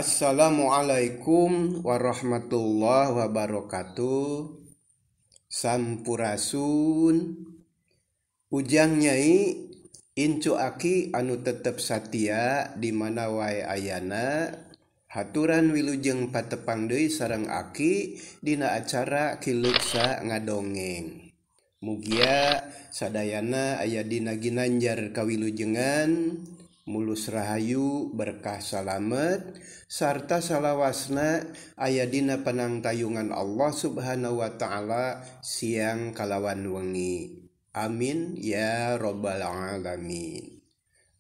Assalamualaikum warahmatullahi wabarakatuh. Sampurasun. Ujang Nyai incu aki anu tetep satia di mana wae ayana. Haturan wilujeng patepang deui sareng aki dina acara Kiluksa Ngadongeng. Mugia sadayana aya dina ginanjar kawilujengan, mulus rahayu, berkah salamet, sarta salawasna aya dina panangtayungan Allah Subhanahu wa taala siang kalawan wengi. Amin ya robbal alamin.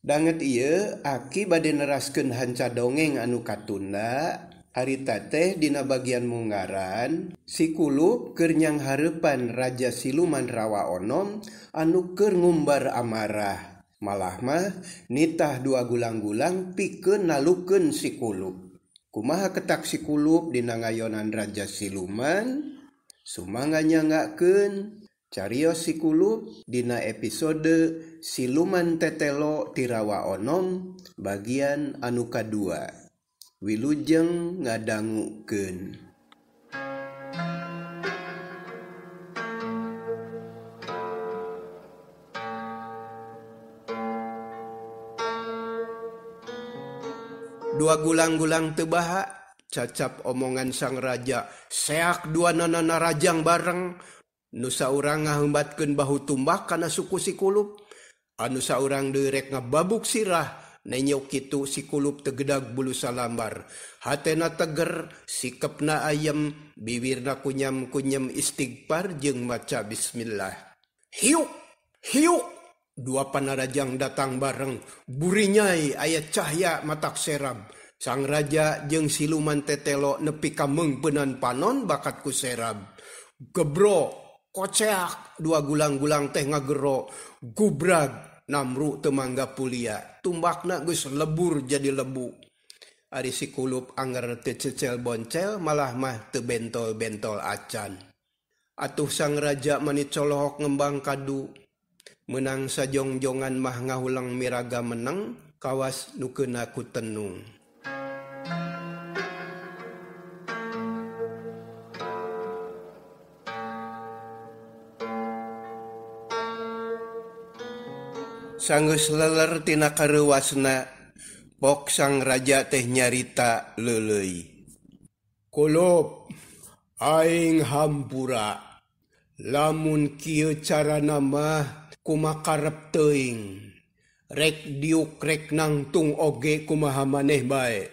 Danget ieu aki bade neraskeun hanca dongeng anu katunda harita teh dina bagian munggaran si Kulup keur nyanghareupan Raja Siluman Rawa Onom anu keur ngumbar amarah. Malah mah nitah dua gulang-gulang pikeun nalukeun si Kulup. Kumaha ketak si Kulup dina ngayonan Raja Siluman? Sumangga nyanggakeun carios si Kulup dina episode Siluman Tetelo ti Rawa Onom bagian anu kadua. Wilujeng ngadangukeun. Dua gulang-gulang teu baha cacap omongan sang raja, seak dua nanana rajang bareng. Nu saurang ngahembatkeun bahu tumbak kana suku si Kulup, anu saurang deui rek ngababuk sirah. Nenyok kitu si Kulup tegedag bulu salambar, hatena teger, sikepna ayem, biwirna kunyam-kunyam istighfar jeung maca bismillah. Hiuk hiuk, dua panarajang datang bareng, burinyai aya cahya matak serab. Sang raja jeung siluman tetelo nepi ka meungpeunan panon bakat ku serab. Gebro, koceak, dua gulang-gulang teh ngagero, gubrag, namru teu mangga pulia. Tumbakna geus lebur jadi lebu. Ari si Kulup anger teu cecel boncel, malah mah teu bentol-bentol acan. Atuh sang raja mani colohok ngembang kadu. Menang sajongjongan mah ngahulang miraga menang, kawas nu keuna ku tenung. Sanggeus leler tina kareuwasna, pok sang raja teh nyarita leuleuy. Kulup, aing hampura. Lamun kieu carana mah kumakarep teuing. Rek diuk rek nangtung oge kumaha maneh bae.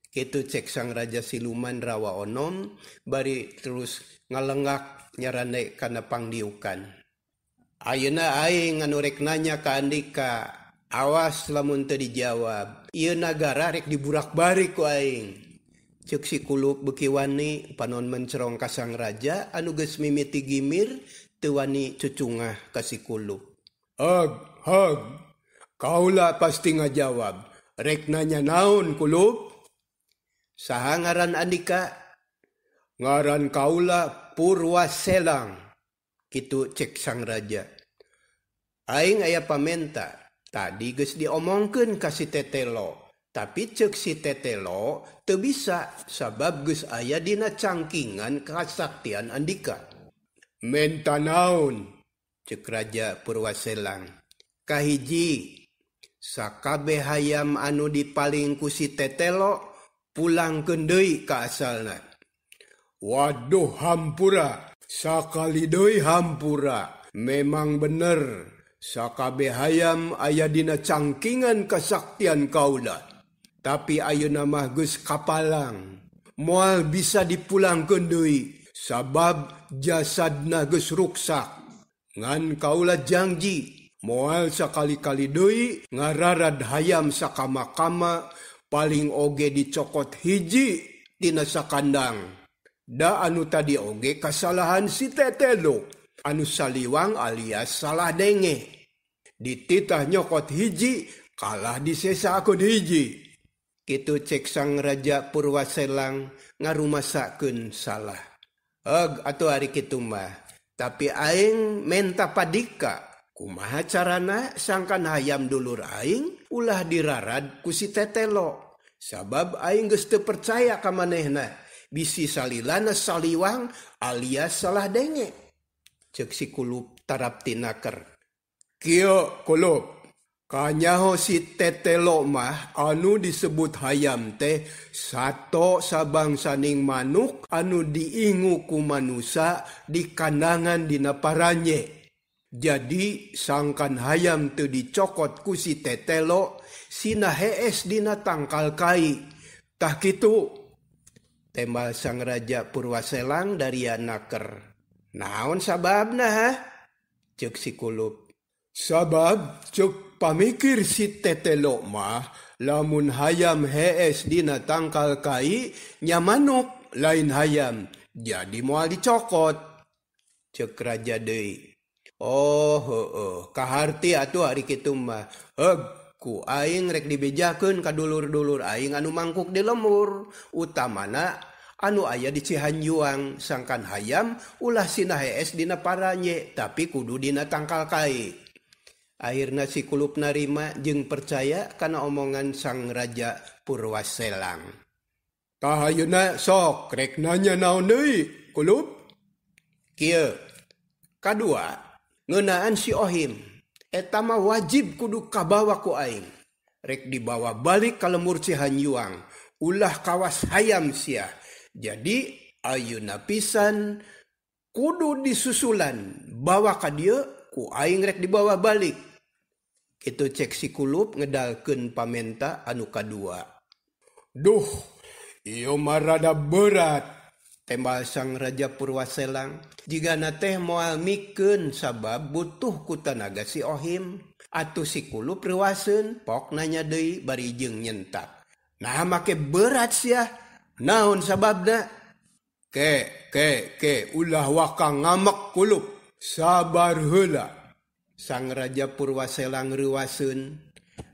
Kitu cek sang raja Siluman Rawa Onom bari terus ngalengak nyarane kana pangdiukan. Ayeuna aing anu rek nanya ka andika, awas lamun teu dijawab. Ieu nagara rek diburak-barik ku aing. Ceuk si Kulup beuki wani panon mencerong ka sang raja anu geus mimiti gimir teu wani cucungah ka si Kulup. Hag, hag, kaula pasti ngajawab. Rek nanya naon Kulup? Saha ngaran andika? Ngaran kaula Purwaselang. Kitu cek sang raja. Aing aya pamenta. Tadi geus diomongkeun ka si Tetelo, tapi cek si Tetelo teu bisa sabab geus aya dina cangkingan kasaktian andika. Menta naon? Cek Raja Purwaselang. Kahiji, sakabeh hayam anu dipaling ku si Tetelo pulangkeun deui ka asalna. Waduh hampura, sakali deui hampura. Memang bener, sakabeh hayam aya dina cangkingan kasaktian kaula. Tapi ayeuna mah geus kapalang, moal bisa dipulangkeun deui sabab jasadna geus ruksak. Ngan kaula janji moal sakali-kali deui ngararad hayam sakama-kama, paling oge dicokot hiji tina sakandang. Da anu tadi oge kasalahan si Tetelo anu saliwang alias salah denge. Dititah nyokot hiji kalah disesakeun hiji. Kitu cek sang Raja Purwaselang ngarumasakeun salah. Eg atuh ari kitu mah. Tapi aing menta padika. Kumaha carana sangkan hayam dulur aing ulah dirarad ku si Tetelo. Sabab aing geus teu percaya ka manehna, bisi salilana saliwang alias salah denge. Ceuk si Kulup tarap tinaker. Kieu Kulup, kanyaho si Tetelo mah anu disebut hayam teh sato sabangsaning manuk anu diingu ku manusa di kandangan dina paranye. Jadi sangkan hayam teu dicokot ku si Tetelo, sina hees dina tangkal kai. Tah kitu. Tembal sang Raja Purwaselang daria naker. Naon sababna ha? Ceuk si Kulup. Sabab ceuk pamikir si Tetelo mah lamun hayam hees dina tangkal kai nya manuk lain hayam, jadi moal dicokot. Ceuk raja deui. Oh heueuh, kaharti atuh ari kitu mah. Heug, ku aing rek dibejakeun ka dulur-dulur aing anu mangkuk di lemur, utamana anu aya di Cihanjuang, sangkan hayam ulah sina hees dina paranye tapi kudu dina tangkal kai. Akhirna si Kulup narima jeung percaya kana omongan sang Raja Purwaselang. Tah ayeuna sok rek nanya naon deui, Kulup? Kieu. Kadua, ngeunaan si Ohim. Eta mah wajib kudu kabawa ku aing. Rek dibawa balik ka lemur Cihanjuang, ulah kawas hayam sia. Jadi ayeuna pisan kudu disusulan, bawa ka dieu ku aing rek dibawa balik. Kitu cek si Kulup ngedalkeun pamenta anu kadua. Duh, ieu mah rada berat. Tembal sang Raja Purwaselang, jigana teh moal mikeun sabab butuh ku tanaga si Ohim. Atuh si Kulup reuaseun, pok nanya deui bari jeung nyentak. Nah make berat sia, naon sababna? Ke ke ke ulah waka ngamek Kulup, sabar heula. Sang Raja Purwaselang reuaseun.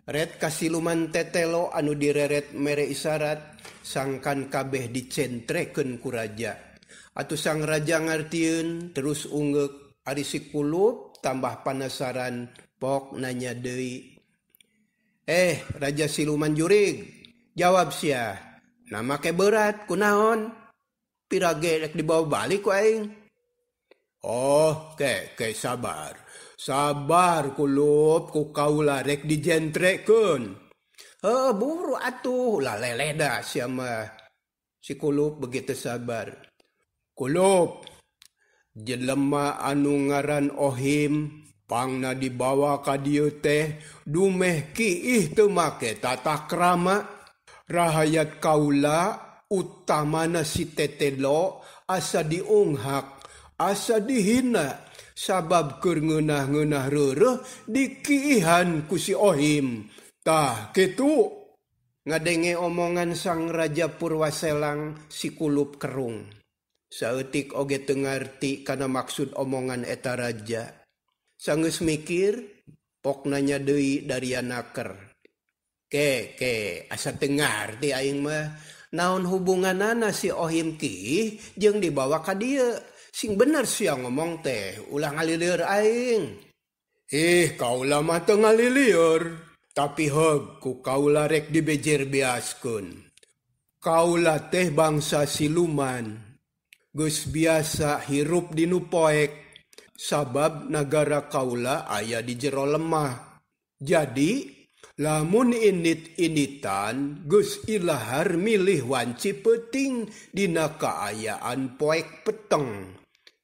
Ret kasiluman Tetelo anu direret mere isyarat, sangkan kabeh dicentrekeun ku raja. Atuh sang raja ngartieun terus ungeuk. Ari si Kulup tambah panasaran, pok nanya deui. Raja siluman jurig, jawab sia. Nah make berat kunaon? Pirage rek dibawa balik ku aing. Oh, ke ke sabar. Sabar Kulup, ku kaula rek dijentrekeun. Heuh, buru atuh, ulah leleda sia mah. Si Kulup begitu sabar. Kulup, jelema anu ngaran Ohim pangna dibawa ka dieu teh dumeh kiih teu make tata krama. Rahayat kaula utamana si Tetelo asa diunghak, asa dihina. Sabab keur ngeunah-ngeunah reureuh dikiihan ku si Ohim. Tah kitu. Ngadenge omongan sang Raja Purwaselang, si Kulup kerung. Saeutik oge teu ngarti kana maksud omongan eta raja. Sanggeus mikir, pok nanya deui daria naker. Ke ke asa teu ngarti aing mah. Naon hubunganana si Ohim kiih jeung dibawa ka dieu? Sing bener sia ngomong teh, ulah ngalilieur aing. Ih, kaula mah teu ngalilieur. Tapi heug ku kaula rek dibejer beaskeun. Kaula teh bangsa siluman. Geus biasa hirup di nu poek. Sabab nagara kaula aya di jero lemah. Jadi, lamun init-initan geus ilahar milih wanci peuting dina kaayaan poek peteng.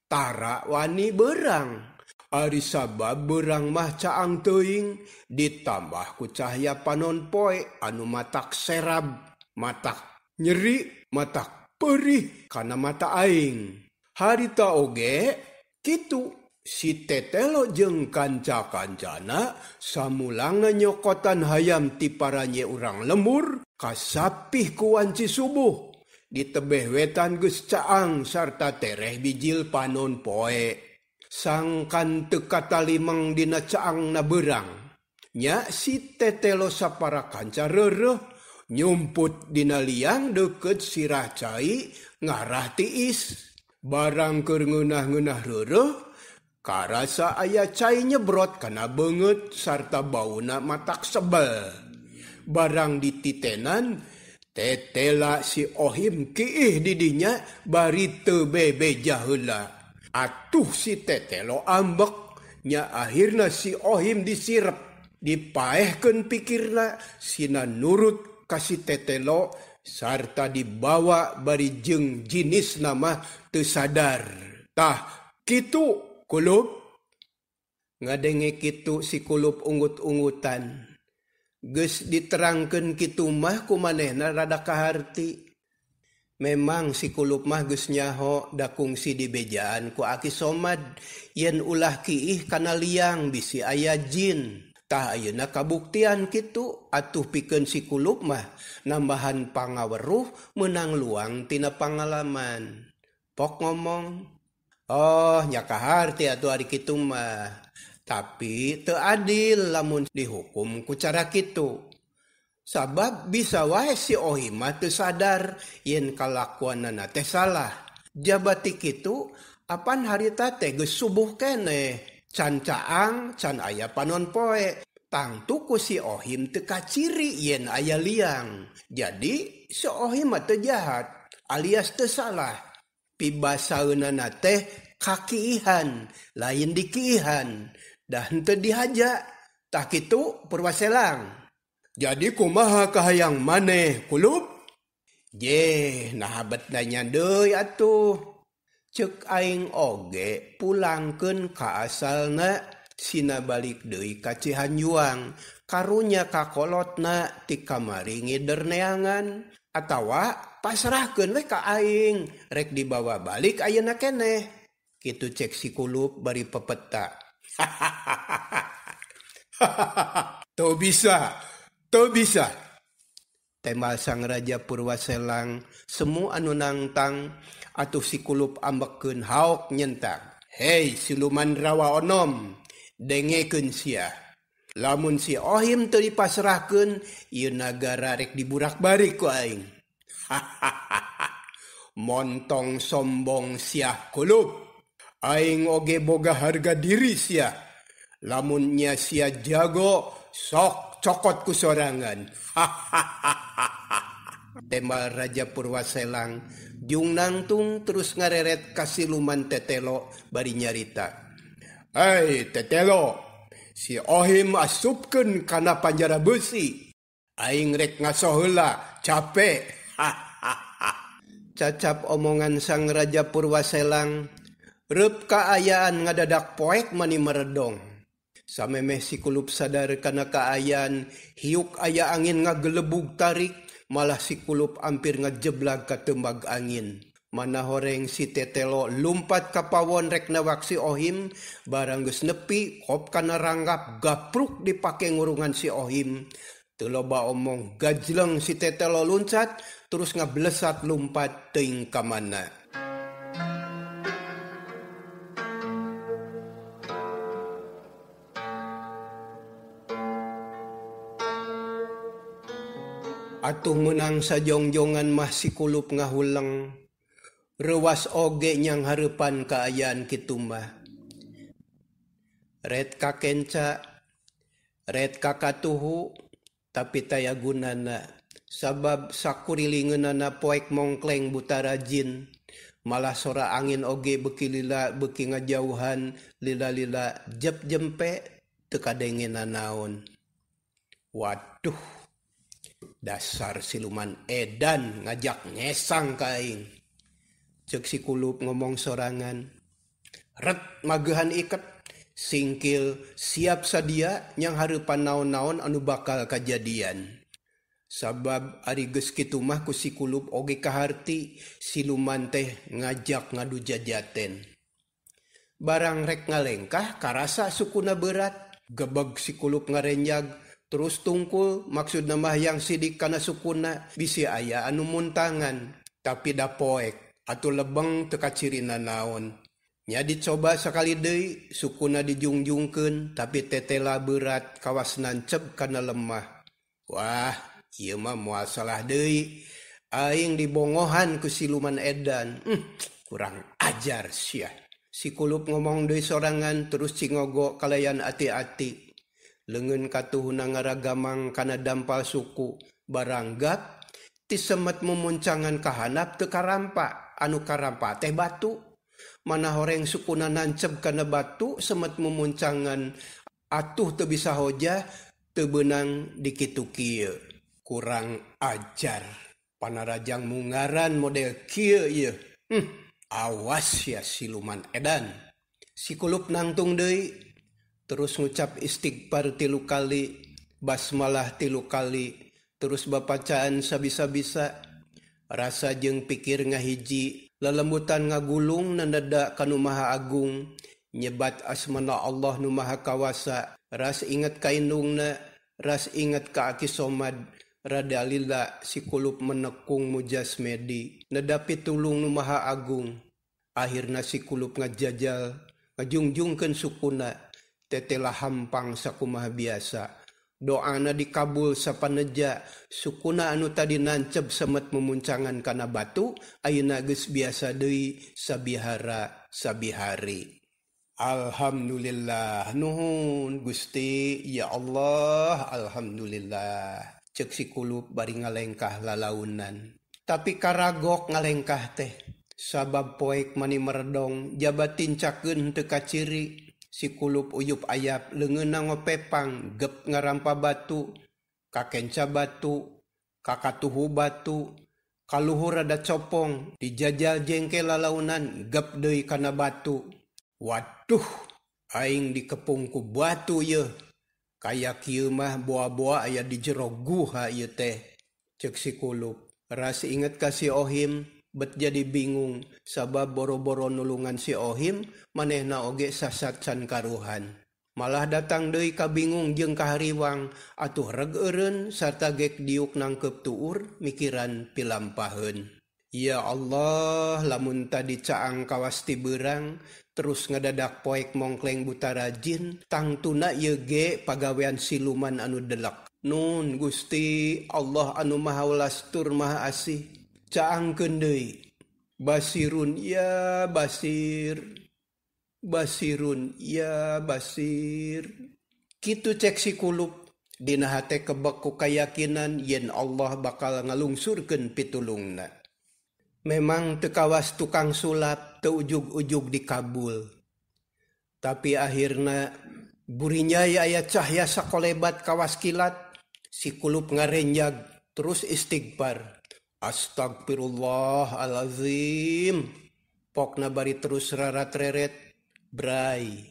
Tara wani berang. Ari sabab berang mah caang teuing ditambah ku cahaya panon poe anu matak serab, matak nyeri, matak perih kana mata aing. Harita oge kitu si Tetelo jeung kanca-kancana samulangna nyokotan hayam ti paranye urang lembur kasapih ku wanci subuh. Di tebeh wetan geus caang sarta tereh bijil panon poe. Sangkan teu katalimeng dina caangna beurang. Nya si Tetelo sapara kanca reureuh nyumput dina liang deukeut sirah cai ngarah tiis. Barang keur ngeunah-ngeunah reureuh karasa aya cai nyebrot kana beungeut sarta bauna matak sebel. Barang dititenan Tetela si Ohim kiih di dinya bari teu bebeja heula. Atuh si Tetelo ambek nya akhirna si Ohim disirep. Dipaehkeun pikirna sina nurut ka si Tetelo sarta dibawa bari jeung jinis nama teu sadar. Tah kitu Kulup. Ngadenge kitu si Kulup unggut-unggutan. Geus diterangkeun kitu mah ku manehna rada kaharti. Memang si Kulup mah geus nyaho da kungsi dibejaan ku Aki Somad yen ulah kiih kana liang bisi aya jin. Tah ayeuna kabuktian kitu atuh pikeun si Kulup mah nambahan pangaweruh meunang luang tina pangalaman. Pok ngomong, oh nya kaharti atuh ari kitu mah. Tapi teu adil lamun dihukum ku cara kitu. Sabab bisa wae si Ohim mah teu sadar yen kalakuanana teh salah. Jabati kitu apan harita teh geus subuh keneh. Can caang, can aya panon poe. Tangtu ku si Ohim teu kaciri yen aya liang. Jadi si Ohim mah teu jahat alias teu salah. Pibasaeunana teh kakiihan, lain dikiihan. Dah henteu dihaja. Tah kitu Purwaselang. Jadi kumaha kahayang maneh Kulup? Jeh, naha bet nanya deui atuh. Ceuk aing oge pulangkeun ka asalna sina balik deui ka Cihanjuang. Karunya kakolotna ti kamari ngider neangan atawa pasrahkeun we ka aing rek dibawa balik ayeuna keneh. Kitu cek si Kulup bari pepeta. Teu bisa, teu bisa. Temal sang Raja Purwaselang semu anu nangtang atuh si Kulup ambekeun haok nyentak. Hei siluman rawa onom, dengekeun sia. Lamun si Ohim teu dipasrahkeun, ieu nagara rek diburak-barik ku aing. Montong sombong sia Kulup. Aing oge boga harga diri sia. Lamun nya sia jago, sok cokot ku sorangan. Tembal Raja Purwaselang jung nangtung terus ngareret ka siluman Tetelo bari nyarita. Hei Tetelo, si Ohim asupkeun kana panjara beusi. Aing rek ngaso heula, capek. Cacap omongan sang Raja Purwaselang, reup kaayaan ngadadak poek mani meredong. Samemeh si Kulup sadar kana kaayaan, hiuk aya angin ngagelebug tarik, malah si Kulup ampir ngejeblag ka tembag angin. Mana horeng si Tetelo lumpat ka pawon rek nawak si Ohim, barang geus nepi kop kana ranggap gapruk dipake ngurungan si Ohim. Teu loba omong gajleng si Tetelo luncat terus ngablesat lumpat teuing ka mana. Atuh meunang sajongjongan mah si Kulup ngahuleng. Reuwas oge nyang hareupan kaayaan kitu mah. Ret ka kenca, ret ka katuhu, tapi taya gunana. Sabab sakurilingeunana poek mongkleng buta rajin. Malah sora angin oge beuki lila beuki ngajauhan, lila-lila jep jempe teu kadenge nanaon. Waduh. Dasar siluman edan ngajak ngesang ka aing. Ceuk si Kulup ngomong sorangan. Ret magehan iket, singkil siap sadia nyang hareupan naon-naon anu bakal kajadian. Sabab ari geus kitu mah ku si Kulup oge kaharti siluman teh ngajak ngadu jajaten. Barang rek ngalengkah karasa sukuna berat, gebeg si Kulup ngarenjag. Terus tungkul maksudna mah yang sidik kana sukuna bisi aya anu muntangan tapi da poek atuh lebeng teu kacirina naon. Nya dicoba sakali deui sukuna dijungjungkeun tapi tetela berat kawas nancep kana lemah. Wah, ieu mah moal salah deui. Aing dibongohan ku siluman edan. Kurang ajar sia. Si Kulup ngomong deui sorangan terus cingogo kalayan ati-ati. Leungeun katuhuna ngaragamang kana dampal suku baranggap Ti semet mumuncangan ka handap teu karampa, anu karampa teh batu. Mana horeng sukuna nancep kana batu semet mumuncangan atuh teu bisa hojah teu beunang dikitu kieu. Kurang ajar. Panarajang mungaran model kieu ieu. Awas ya siluman edan. Si kulup nangtung deui terus ngucap istighfar 3 kali, basmalah 3 kali, terus bapacaan sabisa-bisa. Rasa jeung pikir ngahiji, lelembutan ngagulung nandada ka nu Maha Agung, nyebat asmana Allah nu Maha Kawasa, ras inget ka indungna, ras inget ka Aki Somad, rada lila si kulup menekung mujasmedi, nedapi tulung nu Maha Agung. Akhirna si kulup ngajajal, ngajungjungkeun sukuna, tetela hampang sakumaha biasa. Doana dikabul sapaneja, sukuna anu tadi nancep semet memuncangan kana batu, ayeuna geus biasa deui sabihara sabihari. Alhamdulillah, nuhun Gusti, ya Allah, alhamdulillah. Ceuk si kulup bari ngalengkah lalaunan. Tapi karagok ngalengkah teh, sabab poek mani meredong, jabat tincakeun teu kaciri. Si kulup uyup ayap leungeunna ngopepang, gep ngarampa batu, kakenca batu, kakatuhu batu, kaluhur rada copong, dijajal jengke lalaunan, gep deui kana batu. Waduh, aing dikepung ku batu yeuh. Kaya kieu mah boa-boa aya di jero guha ieu teh. Ceuk si kulup. Ras inget ka si Ohim, bet jadi bingung sabab boro-boro nulungan si Ohim manehna oge sasat can karuhan. Malah datang deui kabingung jeung kahariwang atuh reg eureun sarta gek diuk nangkep tuur mikiran pilampaheun. Ya Allah, lamun tadi caang kawas ti beurang terus ngadadak poek mongkleng buta rajin tangtuna ieu ge pagawean siluman anu delek. Nun Gusti Allah anu Maha Welas tur Maha Asih, caangkeun deui. Basirun ya basir, basirun ya basir. Kitu cek si kulup dina hate kebek ku kayakinan yen Allah bakal ngalungsurkeun pitulungna. Memang teu kawas tukang sulap teu ujug-ujug dikabul. Tapi akhirna burinyai aya cahya sakolebat kawas kilat, si kulup ngarenjag terus istighfar. Astagfirullahalazim. Pokna bari terus rarat-reret, bray,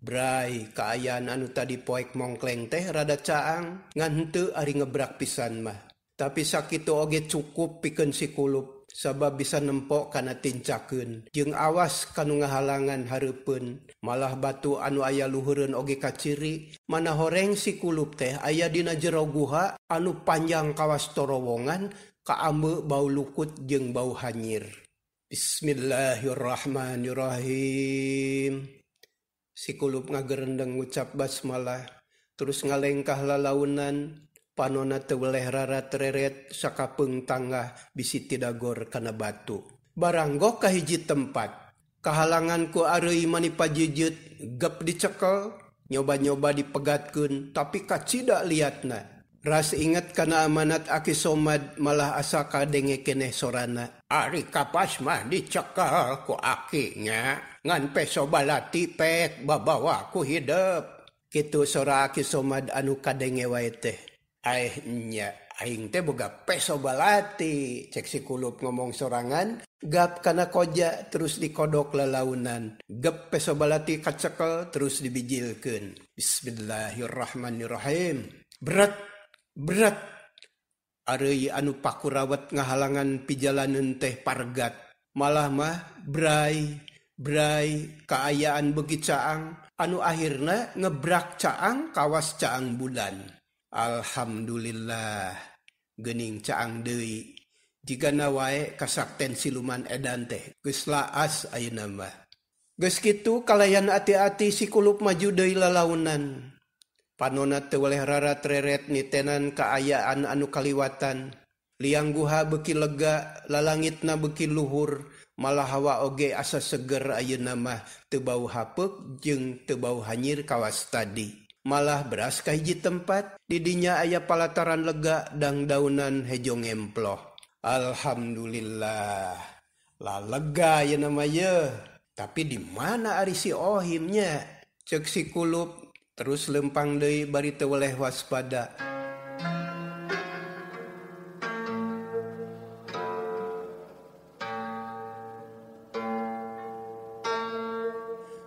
bray kaayaan anu tadi poek mongkleng teh rada caang, ngan henteu ari ngebrak pisan mah. Tapi sakitu oge cukup pikeun si kulup, sabab bisa nempok kana tincakeun, jeung awas kanu ngahalangan hareupeun. Malah batu anu aya luhureun oge kaciri, mana horeng si kulup teh aya dina jero guha anu panjang kawas torowongan, kaambe bau lukut jeung bau hanyir. Bismillahirrahmanirrahim. Si kulup ngagerendeng ngucap basmalah, terus ngalengkah lalaunan, panona teu weleh rarat-reret sakapeung tanggah bisi tidagor kana batu. Baranggok ka hiji tempat, kahalangan ku areuy mani pajijeut, gep dicekel, nyoba-nyoba dipegatkeun, tapi kacida liatna. Ras inget kana amanat Aki Somad malah asa kadenge keneh sorana. Ari kapas mah dicekel ku aki nya, ngan peso balati pek babawa ku hidep. Kitu sora Aki Somad anu kadenge wae teh. Aeh nya, aing teh boga peso balati, cek si kulup ngomong sorangan, gap kana koja terus dikodok lalaunan. Gep peso balati kacekel terus dibijilkeun. Bismillahirrahmanirrahim. Berat berat. Areuy anu pakurawat ngahalangan pijalaneun teh pargat. Malah mah bray bray kaayaan beuki caang anu akhirna ngebrak caang kawas caang bulan. Alhamdulillah geuning caang deui. Jigana wae kasakten siluman edan teh geus laas ayeuna mah. Geus kitu kalayan ati-ati si kulup maju deui lalaunan. Panona teu weleh rarat-reret nitenan kaayaan anu kaliwatan. Liang guha beuki lega, lalangitna beuki luhur, malah hawa oge asa seger ayeuna mah teu bau hapeuk jeung teu bau hanyir kawas tadi. Malah beras ka hiji tempat, di dinya aya palataran lega dangdaunan hejo ngemploh. Alhamdulillah. Lalega ye nama ye. Tapi di mana ari si Ohimnya? Cek si Kulup terus lempang deui bari teu weleh waspada.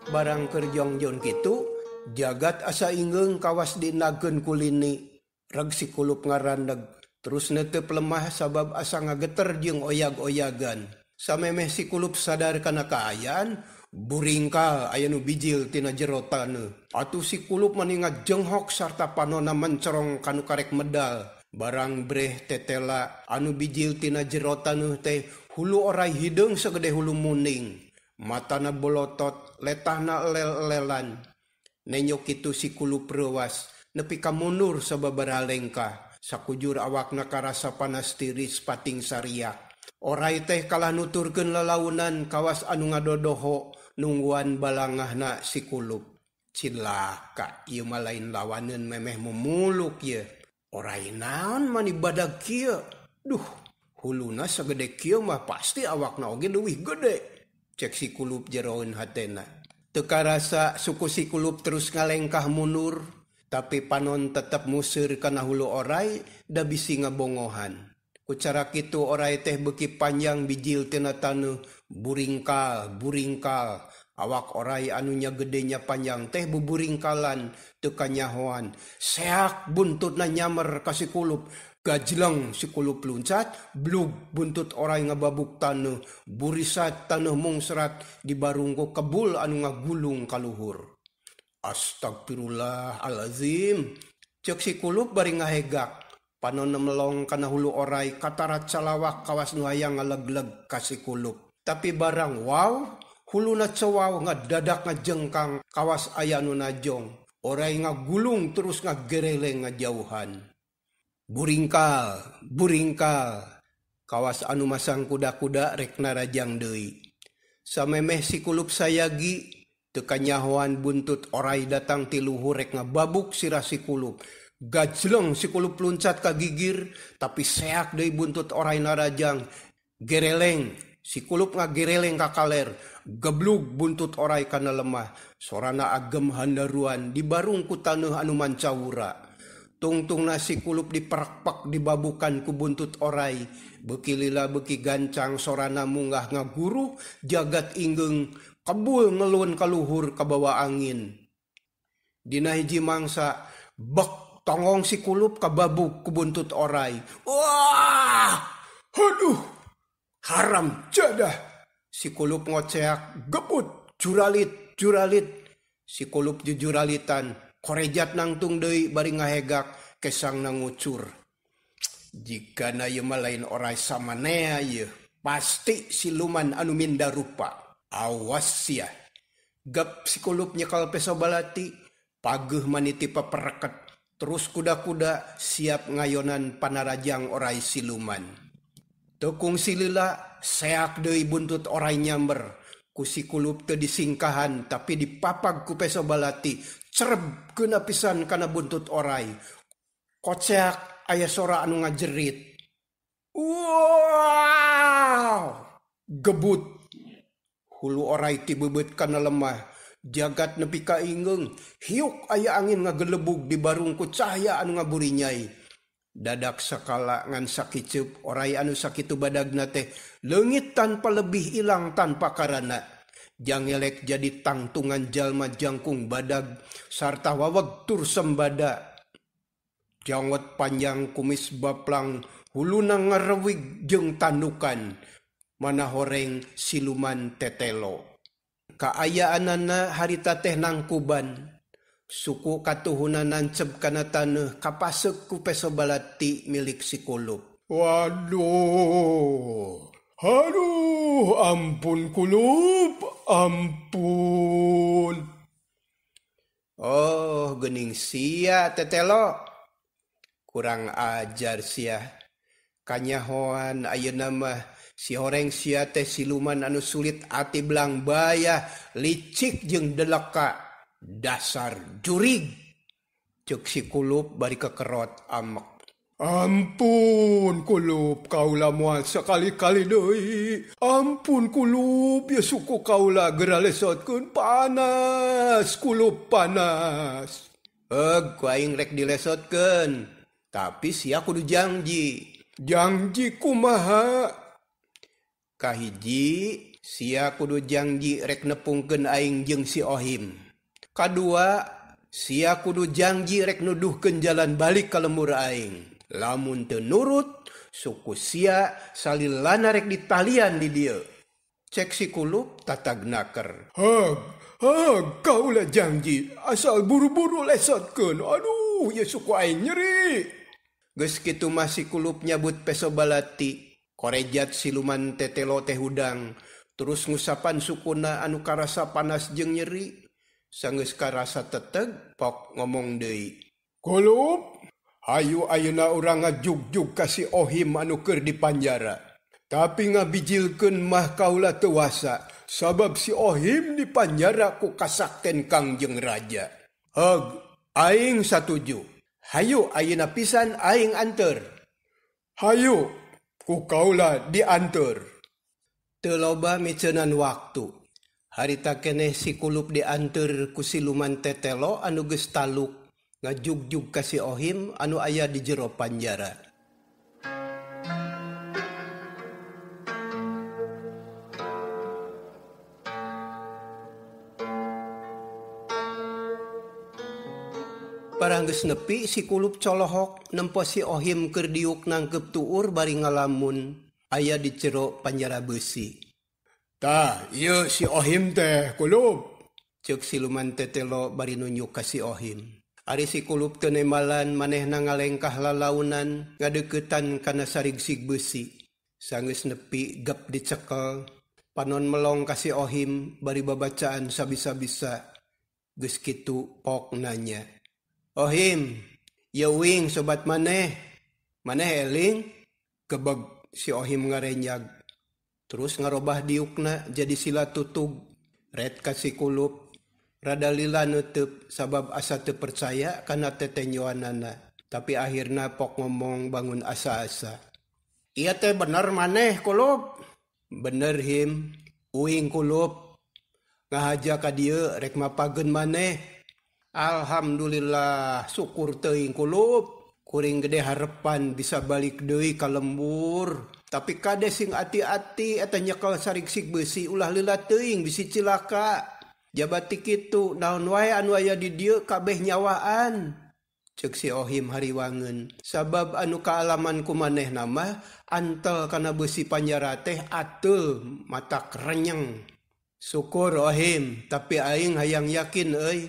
Barang keur jongjon kitu, jagat asa ingeung kawas dinageun kulini. Reg si Kulup ngarandeg. Terus netep lemah sabab asa ngageter jeung oyag-oyagan. Samemeh si Kulup sadar kana kaayaan, buringkal aya nu bijil tina jero taneuh. Atuh si Kulup mani ngajenghok sarta panona mencorong kanu karek medal. Barang breh tetela anu bijil tina jero taneuh teh hulu orai hideung sagede hulu muning. Matana bolotot, letahna lel-lelan. Nenyo kitu si Kulup reuwas, nepi ka mundur sababaraha lengkah. Sakujur awakna karasa panas tiris pating sariak. Orai teh kalah nuturkeun lalaunan kawas anu ngadodoho nungguan balangahna si Kulup. Cilaka ieu mah lain lawaneun memeh mumuluk ye. Orai naon mani badag kieu? Duh, huluna sagede kieu mah pasti awakna oge leuwih gede. Cek si Kulup jeroeun hatena. Teu karasa suku si Kulup terus ngalengkah mundur. Tapi panon tetep museur kana hulu orai da bisi ngabongohan. Ku cara kitu orai teh beuki panjang bijil tina taneuh, buringkal, buringkal. Awak orai anu nya gedenya panjang teh buburingkalan teu kanyahoan. Seak buntutna nyamer ka si Kulup. Gajleng si Kulup luncat, blug buntut orai ngababuk taneuh, burisat taneuh mungsrat dibarungku kebul anu ngagulung ka luhur. Astagfirullahalazim. Cek si Kulup bari ngahegak. Panon melong kana hulu orai katarat calawak kawas nu hayang ngalegleg ka si Kulup. Tapi barang wow, huluna cewaw ngadadak ngajengkang kawas aya nu najong. Orai ngagulung terus ngagereleng ngajauhan. Buringkal, buringkal. Kawas anu masang kuda-kuda rek narajang deui. Samemeh si Kulup sayagi teu kanyahoan buntut orai datang ti luhur rek ngababuk sirah si Kulup. Gajleng si Kulup luncat ka gigir, tapi seak deui buntut orai narajang. Gereleng, si Kulup ngagereleng ka kaler. Geblug buntut orai kana lemah. Sorana agem handaruan dibarung ku taneuh anu mancawura. Tungtungna si Kulup diperekpek dibabukan ku buntut orai. Beuki lila beuki gancang sorana munggah ngaguruh jagat inggeung. Kebul ngelun kaluhur kabawa angin. Dina hiji mangsa, bek tongong si Kulup kababuk ku buntut orai. Wah! Aduh! Haram jadah! Si Kulup ngoceak, gebut, juralit, juralit. Si Kulup jujuralitan, korejat nangtung deui bari ngahegak, kesang nangucur. Jigana ieu mah lain orai samanea ieu, pasti siluman anu minda rupa. Awas sia. Gap si Kulup nyekal peso balati, pageuh maniti papereket, terus kuda-kuda siap ngayonan panarajang orai siluman. Teu kungsi lila, seak deui buntut orai nyamber. Ku si Kulup teu disingkahan tapi dipapag ku peso balati, cereb keuna pisan kana buntut orai. Koceak aya sora anu ngajerit. Wow! Gebut. Hulu orai tibebeut kana lemah, jagat nepi ka ingeung, hiuk aya angin ngagelebug di barung ku cahya anu ngaburinyai. Dadak sakala ngan sakiceup orai anu sakitu badagna teh leungit tanpa lebih ilang tanpa karana. Jangelek jadi tangtungan jalma jangkung badag sarta waweg tur sembada. Janggot panjang kumis baplang huluna ngarewig jeung tandukan. Mana horeng siluman tetelo. Kaayaanana harita teh nangkuban. Suku katuhuna nancep kana taneuh kapaseuk ku peso balati milik si Kulup. Waduh, aduh, ampun Kulup, ampun. Oh, geuning sia tetelo. Kurang ajar sia. Kanyahoan ayeuna mah si horeng sia teh siluman anu sulit ati belang bayah, licik jeung deleka, dasar jurig. Ceuk si Kulup bari kekerot amek. Ampun kulup kaula moal sakali-kali deui. Ampun kulup ya suku kaula geura lesotkeun panas kulup panas. Eug ku aing rek dilesotkeun. Tapi sia kudu janji. Janji kumaha? Kahiji sia kudu janji rek nepungkeun aing jeung si Ohim. Kadua sia kudu janji rek nuduhkeun jalan balik ka lembur aing. Lamun teu nurut suku sia salilana rek ditalian di dieu. Cek si kulup tatag naker. Heg, heg, kaula janji asal buru-buru lesotkeun. Aduh, ya suku aing nyeri. Geus kitu mah si kulup nyabut peso balati. Korejat siluman tetelo teh hudang. Terus ngusapan sukuna anu karasa panas jeung nyeri. Sanggeus karasa teteg pok ngomong deui. Kulup, hayu ayeuna urang ngajugjug ka si Ohim anu keur di panjara. Tapi ngabijilkeun mah kaula teu wasa, sabab si Ohim di panjara ku kasakten Kangjeng Raja. Heg, aing satuju. Hayu ayeuna pisan aing anteur. Hayu, ku kaula dianteur. Teu loba miceunan waktu. Harita keneh si kulup dianteur ku siluman tetelo anu geus taluk ngajugjug ka si Ohim anu aya di jero panjara. Parang geus nepi si kulup colohok nempo si Ohim keur diuk nangkep tuur bari ngalamun aya di jero panjara beusi. Tah, ieu si Ohim teh kulup. Ceuk siluman tetelo bari nunjuk ka si Ohim. Ari si kulup teu nemalan manehna ngalengkah lalaunan ngadeuketan kana sarigsig beusi. Sanggeus nepi gep dicekel, panon melong ka si Ohim bari babacaan sabisa-bisa. Geus kitu pok nanya. Ohim, ieu wing sobat maneh. Maneh eling? Gebeg si Ohim ngarenyag. Terus ngarobah diukna jadi sila tutug. Red ka si kulup. Rada lila nutup sabab asa teu percaya kana tetenyoanana. Tapi akhirna pok ngomong bangun asa-asa. Ieu teh bener maneh kulup. Bener him, uing kulup. Ngahaja ka dieu rek mapageun maneh. Alhamdulillah, syukur teuing kulup. Kuring gede harepan bisa balik deui ka lembur. Tapi kade sing ati-ati eta nyekel sarigsig beusi ulah lila teuing bisi cilaka. Jabati kitu naon wae anu aya di dieu kabeh nyawaan. Ceuk si Ohim hariwangeun. Sabab anu kaalaman ku manehna mah antel kana beusi panjara teh ateul matak renyeng. Syukur Ohim, tapi aing hayang yakin euy.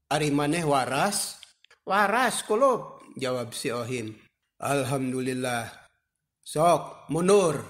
Ari maneh waras? Waras kulup, jawab si Ohim. Alhamdulillah. Sok, mundur.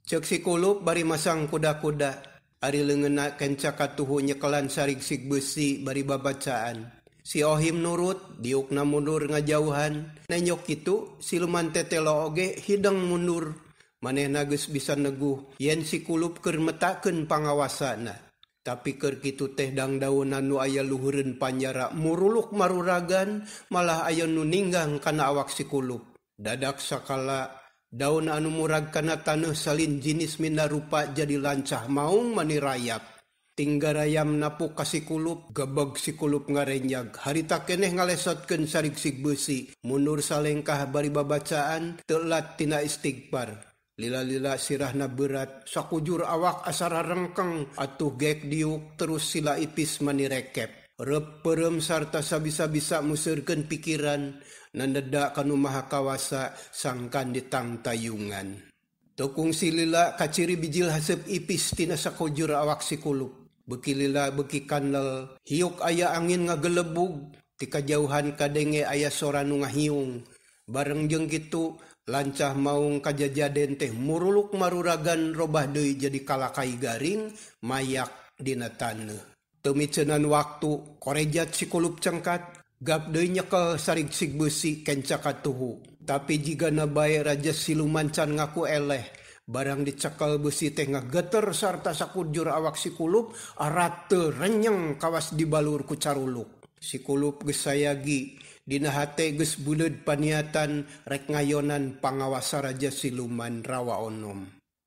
Ceuk si kulup bari masang kuda-kuda. Ari leungeunna kenca katuhu nyekelan sarigsig beusi bari babacaan. Si Ohim nurut, diukna mundur ngajauhan. Nenyok kitu, siluman tetelo oge hideng mundur. Manehna geus bisa neguh yen si kulup keur metakeun pangawasana. Tapi keur kitu teh dangdaunan nu aya luhureun panjara muruluk maruragan, malah aya nu ninggang kana awak si kulup. Dadak sakala daun anu murag kana taneuh salin jinis minda rupa jadi lancah maung mani rayap. Tinggarayam napuk ka si kulup, gebeg si kulup ngarenyag. Harita keneh ngalesotkeun sarigsig beusi, mundur salengkah bari babacaan, teulat tina istighfar. Lila-lila sirahna berat, sakujur awak asara rengkeng, atuh gek diuk terus sila ipis mani rekep. Rep perem sarta sabisa-bisa museurkeun pikiran, nandeda kanu maha kawasa sangkan ditangtayungan. Teu kungsi lila kaciri bijil haseup ipis tina sakujur awak si kulup. Beuki lila beuki kanel, hiuk aya angin ngagelebug, ti kajauhan kadenge aya sora nu ngahiung. Bareng jeung kitu lancah maung kajajaden teh muruluk maruragan robah deui jadi kalakai garing mayak dina taneuh. Teu miceunan waktu korejat si kulup cengkat, gap deui nyekel sarigsig beusi kenca katuhu. Tapi jigana bae raja siluman can ngaku eleh. Barang dicekel beusi teh ngageter sarta sakujur awak si kulup arate renyeng kawas dibalur ku caruluk. Si Kulup geus sayagi dina hate geus buleud paniatan rek ngayonan pangawasa raja siluman Rawa Onom.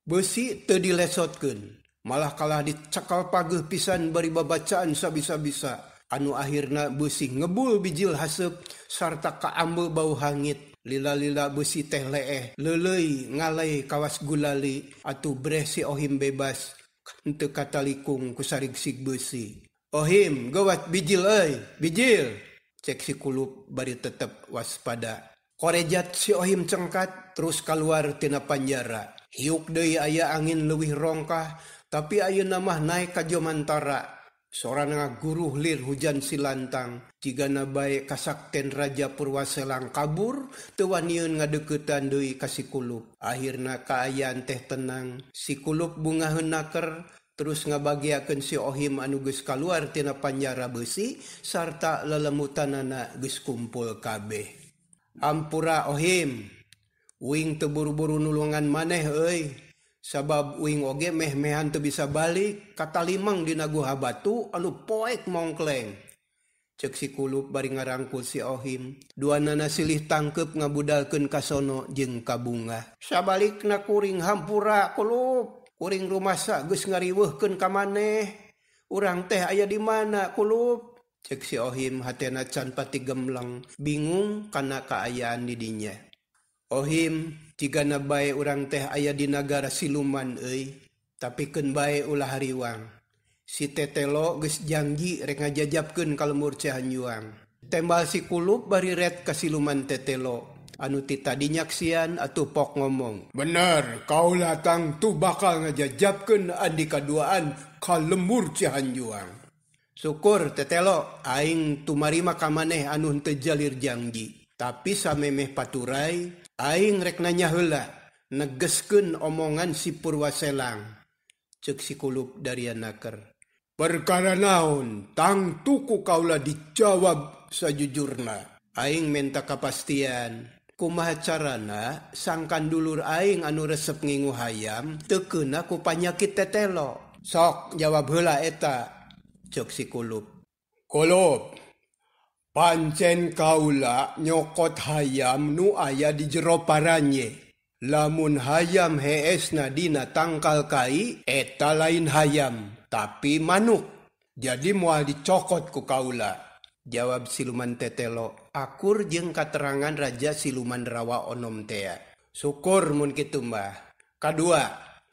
Beusi teu dilesotkeun, malah kalah dicakal pageuh pisan bari babacaan sabisa-bisa. Anu akhirna beusi ngebul bijil haseup sarta kaambe bau hangit. Lila-lila beusi teh leeh, leuleuy ngalai kawas gulali atuh breh si Ohim bebas henteu katalikung ku sarigsig beusi. Ohim, gawat bijil euy, bijil. Cek si Kulup bari tetep waspada. Korejat si Ohim cengkat terus keluar tina panjara. Hiuk deui aya angin leuwih rongkah, tapi ayeuna mah naek ka jomantara. Sorana ngaguruh lir hujan silantang. Jigana bae kasakten Raja Purwaselang kabur, teu wanieun ngadeuketan deui ka si Kulup. Akhirna kaayaan teh tenang. Si Kulup bungaheun naker, terus ngabagiakeun si Ohim anu geus kaluar tina panjara beusi sarta lelemutanana geus kumpul kabeh. Ampura Ohim, uing teu buru-buru nulungan maneh euy. Sabab uing oge meh-mehan teu bisa balik katalimang dina guha batu anu poek mongkleng. Ceuk si Kulup bari ngarangkul si Ohim. Duanana silih tangkeup ngabudalkeun kasono jeung kabungah. Sabalikna kuring hampura Kulup. Kuring rumasa geus ngariweuhkeun ka maneh. Urang teh aya di mana Kulup? Ceuk si Ohim hatena can pati gemleng, bingung kana kaayaan di dinya. Ohim, jigana bae urang teh aya di nagara siluman euy, tapi keun bae ulah hariwang. Si Tetelo geus janji rek ngajajabkeun ka lembur Cihanjuang. Tembal si Kulup bari ret ka siluman Tetelo. Anu ti tadi nyaksian atuh pok ngomong. Bener, kaula tangtu bakal ngajajabkeun andi kaduaan ka lembur Cihanjuang. Syukur Tetelo, aing tumarima ka maneh anu henteu jalir janji. Tapi samemeh paturai, aing rek nanya heula, negeskeun omongan si Purwaselang. Ceuk si Kulup daria naker. Perkara naon, tangtu ku kaula dijawab sajujurna. Aing menta kapastian. Kumaha carana sangkan dulur aing anu resep ngingu hayam teu keuna ku panyakit Tetelo. Sok jawab heula eta, ceuk si Kulup. Kulup, pancen kaula nyokot hayam nu aya di jero paranye. Lamun hayam heesna dina tangkal kai, eta lain hayam, tapi manuk. Jadi moal dicokot ku kaula. Jawab siluman Tetelo, akur jeung katerangan Raja Siluman Rawa Onom tea. Syukur mun kitu mah. Kadua,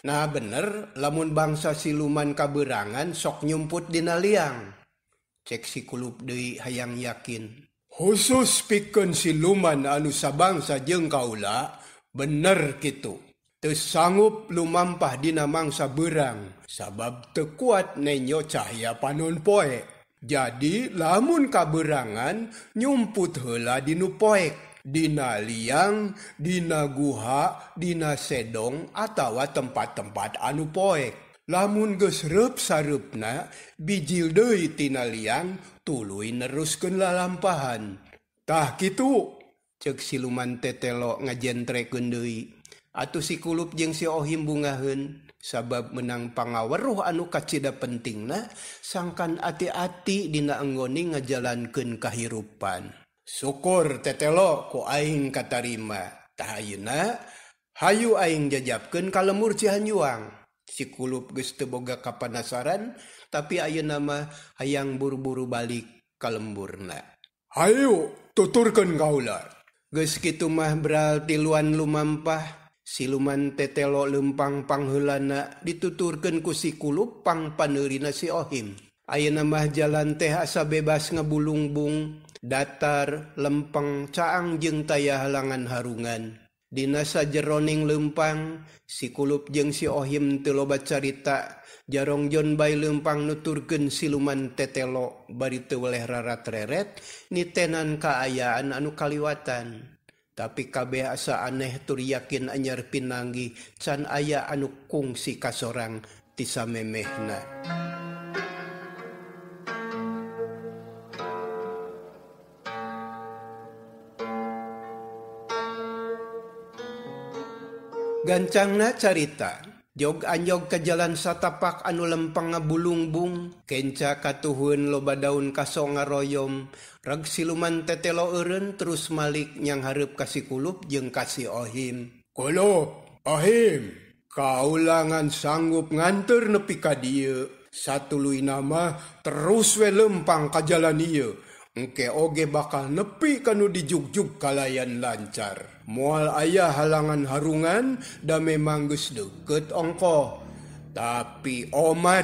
nah bener lamun bangsa siluman kaberangan sok nyumput dina liang. Cek si Kulup deui hayang yakin. Khusus pikeun siluman anu sabangsa jeung kaula, bener kitu. Teu sanggup lumampah dina mangsa beurang, sabab teu kuat nenyo cahya panon poe. Jadi lamun kaberangan nyumput heula dinu poek, dina liang, dina guha, dina sedong atawa tempat-tempat anu poek. Lamun geus reup sareupna bijil deui tina liang tuluy neruskeun lalampahan. Tah kitu, ceuk siluman Tetelo ngajentrekeun deui. Atuh si Kulup jeung si Ohim bungaheun. Sabab menang pangaweruh anu kacida pentingna sangkan ati-ati dina anggone ngajalankeun kahirupan. Syukur Tetelo ku aing katarima. Tah ayeuna hayu aing jajabkeun ka lembur Cihanjuang. Si Kulup geus teu boga kapanasaran, tapi ayeuna mah hayang buru-buru balik ka lemburna. Hayu tuturkeun kaula. Geus kitu mah berarti luan lumampah. Siluman Tetelo lempang pangheulana dituturkeun ku si Kulup pangpaneurina si Ohim. Ayeuna mah jalan teh asa bebas ngabulungbung, datar, lempeng, caang jeung taya halangan harungan. Dina sajeroning lempang, si Kulup jeung si Ohim teu loba carita, jarongjon bae lempang nuturkeun siluman Tetelo bari teu weleh rarat-reret nitenan kaayaan anu kaliwatan. Tapi kabeh asa aneh tur yakin anyar pinanggih can aya anu kungsi kasorang ti samemehna. Gancangna carita, Jog anjog ka jalan satapak anu lempang ngabulungbung, kenca katuhun loba daun kaso ngaroyom, reg siluman tetelo eureun terus malik nyang hareup ka si Kulup jeung ka si Ohim. Kulup, Ohim, kaulangan sanggup nganter nepi ka dieu. Satuluyna mah terus we lempang ka jalan ieu. Engke oge bakal nepi kanu dijugjug kalayan lancar. Moal aya halangan harungan da memang geus deukeut ongkoh. Tapi omat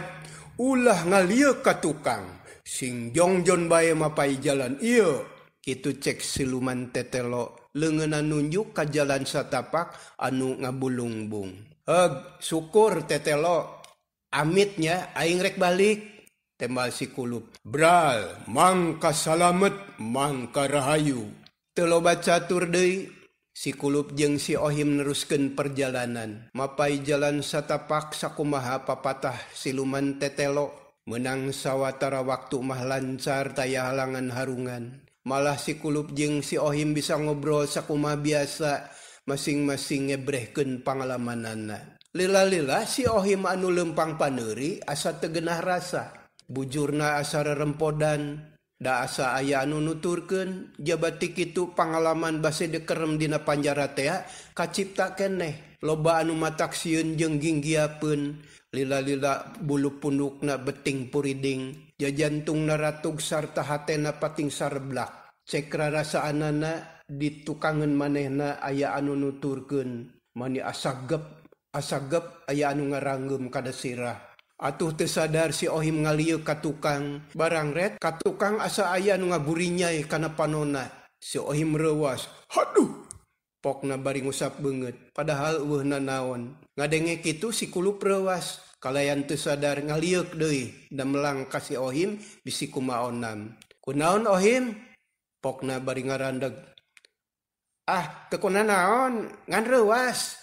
ulah ngalieu ka tukang. Sing jongjon bae mapai jalan ieu. Kitu cek siluman tetelo leungeunna nunjuk ka jalan satapak anu ngabulungbung. Heug, syukur tetelo. Amitnya aing rek balik. Tembal si Kulup. Bral, mangka salamet, mangka rahayu. Teu loba catur deui, si Kulup jeung si Ohim neruskeun perjalanan. Mapai jalan satapak sakumaha papatah siluman tetelo. Menang sawatara waktu mah lancar taya halangan harungan. Malah si Kulup jeung si Ohim bisa ngobrol sakumaha biasa, masing-masing ngebrehkeun pangalamanana. Lila-lila si Ohim anu lempang paneuri asa teu geunah rasa. Bujurna asa rerempodan, da asa aya anu nuturkeun, jabati kitu pangalaman base dekerem dina panjara tea kacipta keneh. Loba anu matak sieun jeung ginggiapeun, lila-lila bulu pundukna beting puriding, jajantungna ratug sarta hatena pating sareblak. Cek rarasaanana ditukangeun manehna aya anu nuturkeun, mani asagep, asagep aya anu ngaranggeum kada sirah. Atuh teu sadar si Ohim ngalieu ka tukang, barang ret ka tukang asa aya nu ngaburinyai kana panona. Si Ohim reuwas, haduh, pokna bari ngusap beungeut, padahal eueuh nanaon. Ngadenge kitu si Kulup reuwas, kalayan teu sadar ngalieuk deui, da melang ka si Ohim bisi kumaonam. Kunaon Ohim? Pokna bari ngarandeg. Ah, teu kunanaon, ngan reuwas.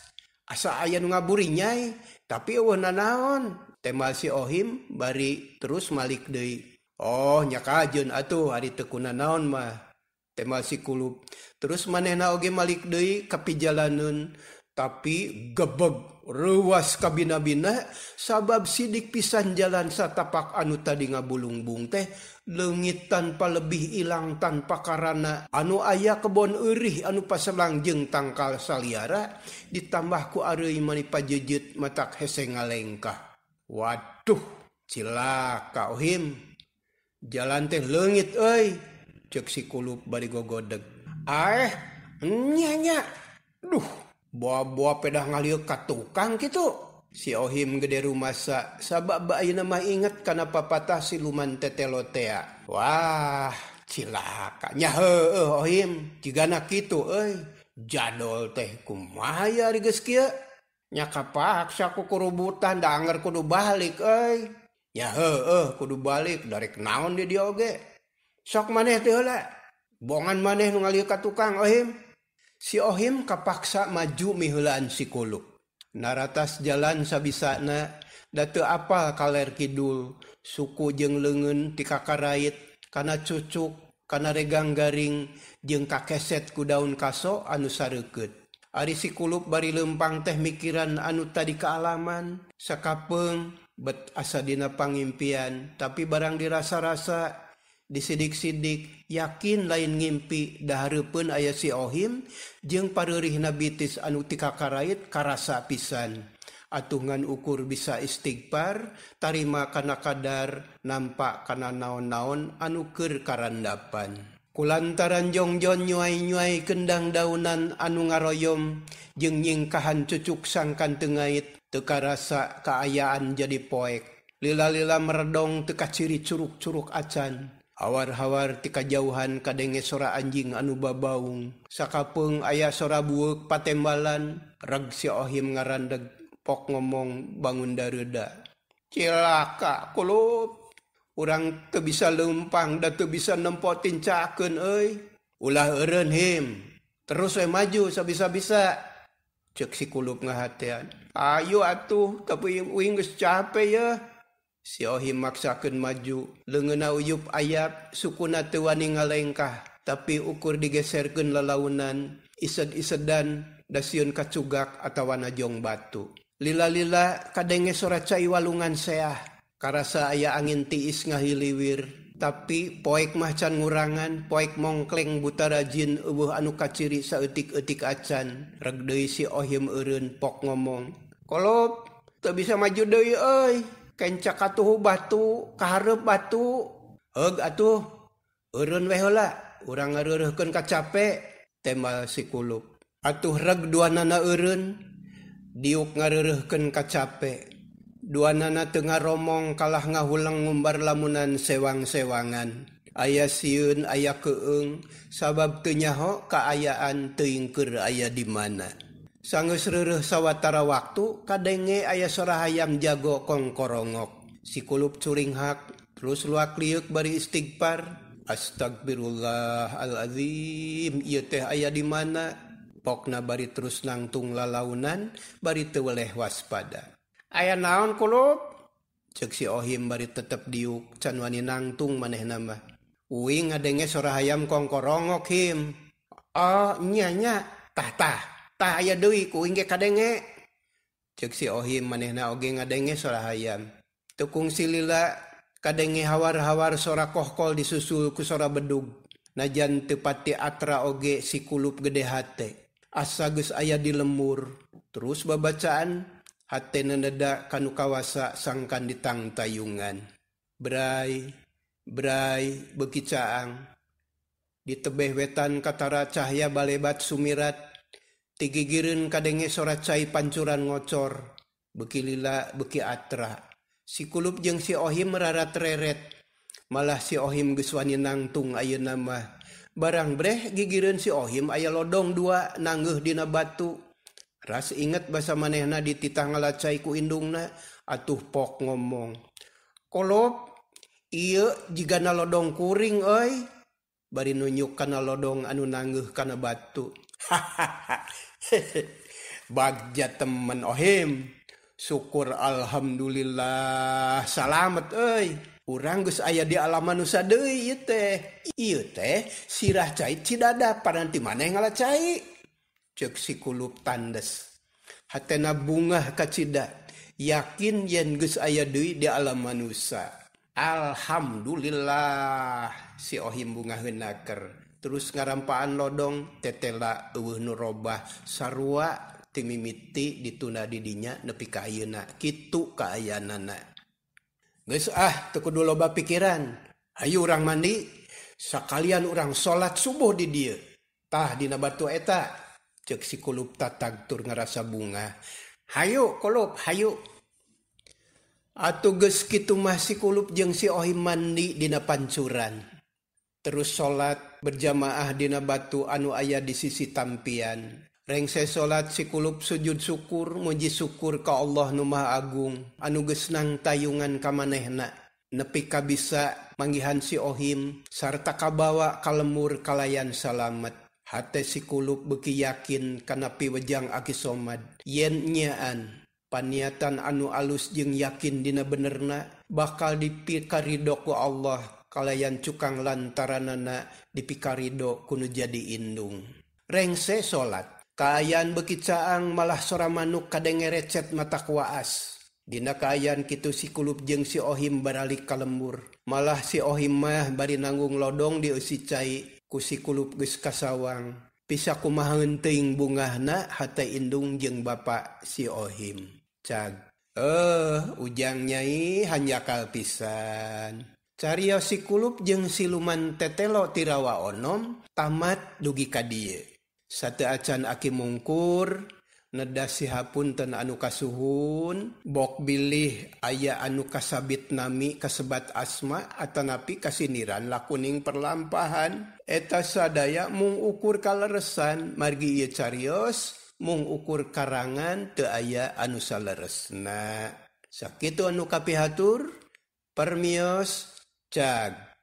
Asa aya nu ngaburinyai, tapi eueuh nanaon. Temal si Ohim bari terus malik deui. Oh, nya kajeun atuh ari teu kunanaon mah. Temal si Kulup. Terus manehna oge malik deui ka pijalaneun, tapi gebeg reuwas kabina-bina sabab sidik pisan jalan satapak anu tadi ngabulungbung teh leungit tanpa lebih ilang tanpa karana. Anu aya kebon eurih anu paselang jeung tangkal saliara ditambah ku areuy mani pajejeut matak hese ngalengkah. Waduh, cilaka Ohim. Jalan teh leungit euy, ceuk si Kulup bari gogodeg. Aeh, nya nya. Duh, boa-boa pedah ngalieu ka tukang kitu. Si Ohim gede rumasa, sabab ayeuna mah inget kana papatah siluman tetelo tea. Wah, cilaka. Nya heueuh Ohim, jigana kitu euy. Jadol teh kumaha ya ari geus kieu? Nya kapaksa ku kurubutan da anger kudu balik euy. Nya heueuh kudu balik darek naon di dieu oge. Sok maneh teh heula. Bongan maneh nu ngalieu ka tukang Ohim. Si Ohim kapaksa maju miheulaan si Kulup. Naratas jalan sabisana da teu apal kaler kidul, suku jeung leungeun ti kakarait kana cucuk, kana regang garing jeung kakeset ku daun kaso anu sareukeut. Ari si Kulup bari lempang teh mikiran anu tadi kaalaman, sakapeung bet asa dina pangimpian, tapi barang dirasa-rasa, disidik-sidik, yakin lain ngimpi, da hareupeun aya si Ohim jeung pareurihna bitis anu ti kakarait karasa pisan. Atuh ngan ukur bisa istighfar, tarima kana kadar, nampak kana naon-naon anu keur karandapan. Kulantaran jongjon nyuai-nyuai kendang daunan anu ngaroyom jeung nyingkahan cucuk sangkan teu ngait, teu karasa kaayaan jadi poek. Lila-lila meredong teu kaciri curuk-curuk acan. Hawar-hawar ti kajauhan kadenge sora anjing anu babaung. Sakapeung aya sora bueuk patembalan, reg si Ohim ngarandeg pok ngomong bangun dareuda. Cilaka Kulup. Urang teu bisa lempang da teu bisa nempo tincakeun euy. Ulah eureun him. Terus we maju sabisa-bisa. Ceuk si Kulup ngahatean. Ayo atuh, tapi uing geus capek ya. Si Ohim maksakeun maju, leungeunna uyup ayap, sukuna teu wani ngalengkah, tapi ukur digeserkeun lalaunan, ised-isedan da sieun kacugak atawa najong batu. Lila-lila kadenge sora cai walungan seah. Karasa aya angin tiis ngahiliwir. Tapi poek mah can ngurangan, poek mongkleng buta rajin eueuh anu kaciri saeutik-eutik acan. Reg deui si Ohim eureun pok ngomong. Kolop, teu bisa maju deui euy. Kenca katuhu batu, kahareup batu. Heug atuh, eureun we heula, urang ngareureuhkeun kacape, tembal si Kulup. Atuh reg duanana eureun, diuk ngareureuhkeun kacape. Duanana teu ngaromong kalah ngahuleng ngumbar lamunan sewang-sewangan. Aya sieun aya keung sabab teu nyaho kaayaan teuing keur aya di mana. Sanggeus reureuh sawatara waktu kadenge aya sora hayam jago kongkorongok. Si Kulup curinghak terus luak liuk bari istighfar. Astagfirullahalazim, ieu teh aya di mana? Pokna bari terus nangtung lalaunan bari teu weleh waspada. Aya naon Kulup? Ceuk si Ohim bari tetep diuk can wani nangtung manehna mah. Uing ngadenge sora hayam kongkorongok him. Oh nya nya tah tah tah aya deui ku uing ge kadenge. Ceuk si Ohim manehna oge ngadenge sora hayam. Teu kungsi lila kadenge hawar-hawar sora kohkol disusul ku sora bedug. Najan teu pati atra oge si Kulup gede hate. Asa geus aya di lemur. Terus babacaan hate neneda kanu kawasa sangkan ditangtayungan. Brai, brai, beuki caang. Di tebeh wetan katara cahya balebat sumirat. Tigigireun kadenge sora cai pancuran ngocor. Beuki lila, beuki atra. Si Kulup jeung si Ohim merarat reret. Malah si Ohim geus wani nangtung ayeuna mah. Barang breh gigireun si Ohim aya lodong dua nanggeuh dina batu. Ras inget basa manehna dititah ngalacai ku indungna, atuh pok ngomong. Kolop, ieu jigana lodong kuring euy. Bari nunjuk kana lodong anu nanggeuh kana batu. Bagja temen Ohim. Syukur alhamdulillah salamet euy. Urang geus aya di alam manusia deui ieu teh. Ieu teh sirah cai Cidadap paranti maneh ngalacai. Ceuk si Kulup tandes. Hatena bungah kacida, yakin yen geus aya deui di alam manusia. Alhamdulillah si Ohim bungaheun naker. Terus ngarampaan lodong tetela eueuh nu robah sarua timimiti ditunda di dinya nepi ka ayeuna. Kitu kaayaanana. Geus ah teu kudu loba pikiran. Hayu urang mandi, sakalian urang salat subuh di dieu. Tah dina batu eta. Ceuk si Kulup tatag tur ngarasa bunga. Hayu Kulup, hayu. Atuh geus kitu mah si Kulup jeung si Ohim mandi dina pancuran. Terus salat berjamaah dina batu anu aya di sisi tampian. Rengse salat si Kulup sujud syukur muji syukur ka Allah nu Maha Agung anu geus nangtayungan ka manehna. Nepi ka bisa manggihan si Ohim sarta kabawa ka lemur kalayan salamet. Hate si Kulup beuki yakin kana piwejang Aki Somad. Yen nyaan paniatan anu alus jeung yakin dina benerna bakal dipikarido ku Allah kalayan cukang lantaranana dipikarido ku nu jadi indung. Rengse salat kaayaan beuki caang malah sora manuk kadenge recet mata kuaas. Dina kaayaan kitu si Kulup jeung si Ohim baralik ka lembur. Malah si Ohim mah bari nanggung lodong dieusi cai ku si Kulup geus kasawang. Bisa kumaha teuing bungahna hate indung jeung bapa si Ohim. Cag. Ujang nyai hanjakal pisan. Carios si Kulup jeung siluman tetelo tirawa onom tamat dugi ka dieu. Sateu acan aki mungkur nedas sihapunten anu kasuhun bok bilih aya anu kasabit nami kasebat asma atanapi kasiniran lakuning perlampahan eta sadaya mung ukur kaleresan margi ieu carios mung ukur karangan teu aya anu saleresna. Sakitu anu kapihatur permios cag.